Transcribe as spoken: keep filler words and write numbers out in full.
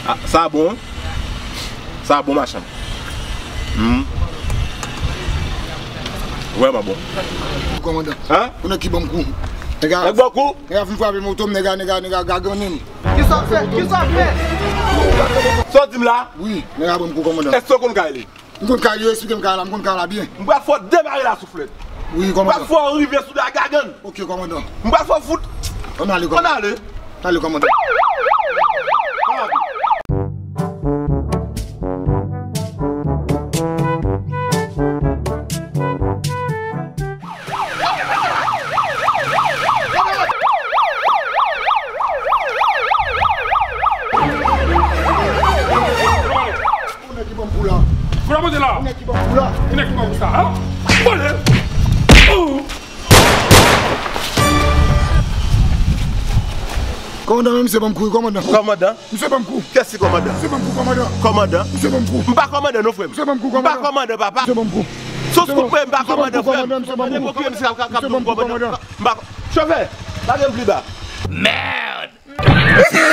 Ah, sa bon. Sa bon, machann. Hmm. Vrèman bon. Kòmandan. Hein? Ou nèg ki ban m kou. Nèg a, nèg ban kou? Nèg a vin frape moto m, nèg a, nèg a, nèg a gaganne m. Kisa w fè? Kisa w fè? Sa w di m la? Wi, nèg a ban m kou, kòmandan. Èske w konn kay li? M konn kay li, yo esplike m kay la, m konn kay la byen. M pral fè w demare la souflèt. Wi, kòmandan. M pral fè w rive sou la gagann. Ok, kòmandan. M pral fè w fout. Ann ale, kòmandan. Ann ale. Ann ale, kòmandan. Ou nèg ki ban m kou la. Fò la poze la. Ou nèg ki ban m kou la. Ou nèg ki ban m kou sa, hein? Vole! Oh! Kòmandan, men misye ban m kou, kòmandan. Kòmandan? Misye ban m kou. Kiyès ki kòmandan? Misye ban m kou, kòmandan. Kòmandan? Misye ban m kou. M pa kòmandan non, frè m. Misye ban m kou, kòmandan. M pa kòmandan, papa. Misye ban m kou. Sos kout mwen, m pa kòmandan, frè m. Misye ban m kou, kòmandan. Misye ban m kou, kòmandan. M pa, chofè, lage m pli ba. Merde!